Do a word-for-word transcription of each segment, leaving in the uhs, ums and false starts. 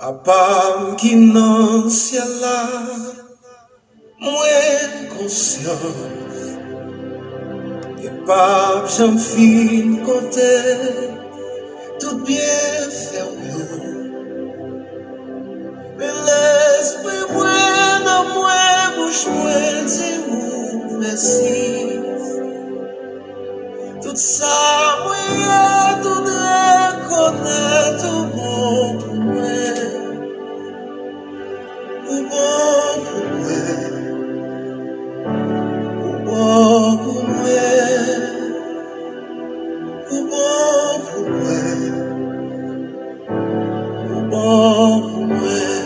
Papa m ki nan syèl la, mwen konsyan ke p ap janm fin konte tout byenfè w yo. Men lespri mwen, nan mwen, bouch mwen di ou mèsi. Tout sa mwen ye, tout rekonèt ou bon pou mwen. Ou bon pou mwen. Ou bon pou mwen. Ou bon pou mwen. Ou bon pou mwen.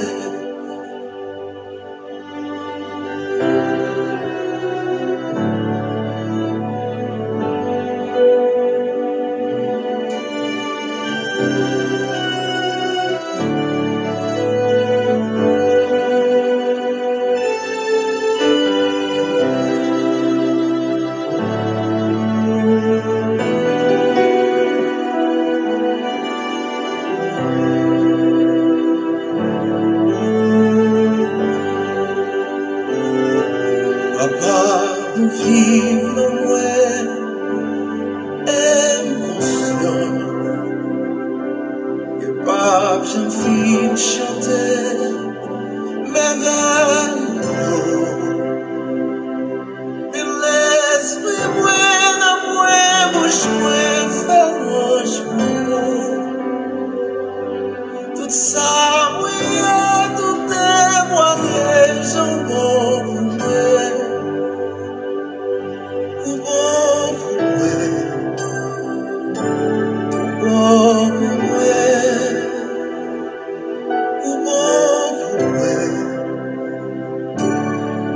Papa, ou viv nan mwen, e m konsyan ke p ap janm fin chante mèvèy ou yo. Men lespri mwen, nan mwen, bouch mwen fè lwanj pou ou. Tout sa mwen ye, tout temwayaj ou bon pou mwen. Ou bon pou mwen. Ou bon pou mwen. Ou bon pou mwen.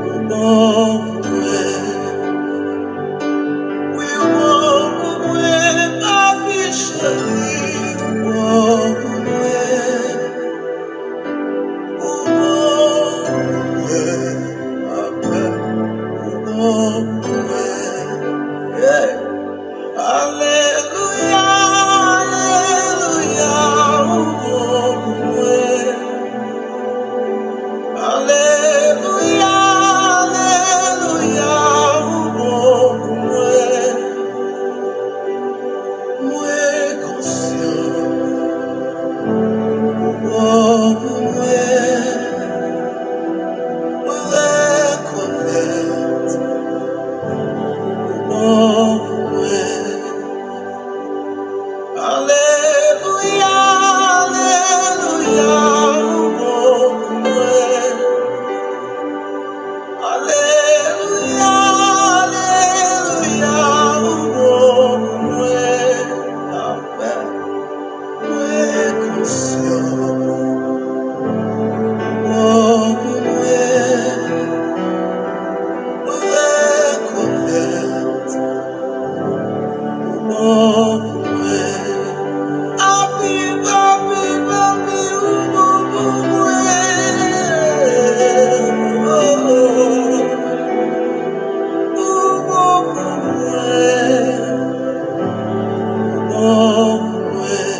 Ou bon pou mwen. Wi, ou bon pou mwen, papi cheri, ou bon pou mwen. Ou bon pou mwen, papa, ou bon pou mwen. Hey! Alelouya, alelouya, ou bon pou mwen. Alelouya, alelouya, ou bon pou mwen. Mwen konsyan, ou bon pou mwen. Mwen rekonèt, ou bon pou mwen. Alelouya, alelouya, ou bon pou mwen. Alelouya, alelouya, ou bon pou mwen. Amèn. Mwen konsyan, ou bon pou mwen. Mwen rekonèt, ou bon pou mwen. Papi, papi, papi, ou bon pou mwen. Oh, oh. Ou bon pou mwen. Ou bon pou mwen.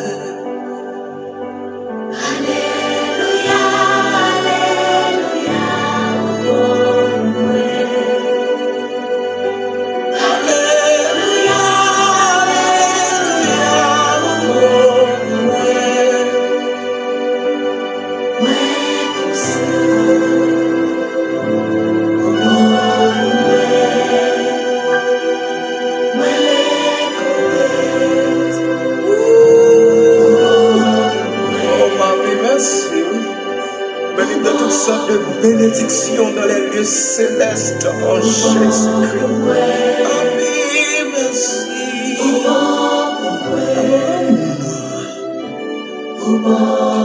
Alelouya, alelouya, ou bon pou mwen. Alelouya, alelouya, ou bon pou mwen. Mwen konsyan, ou bon pou mwen. Mwen rekonèt, ou bon pou mwen. Oh, papi, mèsi, wi. Beni de tout sòt de benediksyon dans les lieux célestes en Jésus-Christ. Papi, mèsi. Ou bon pou mwen. Ou bon.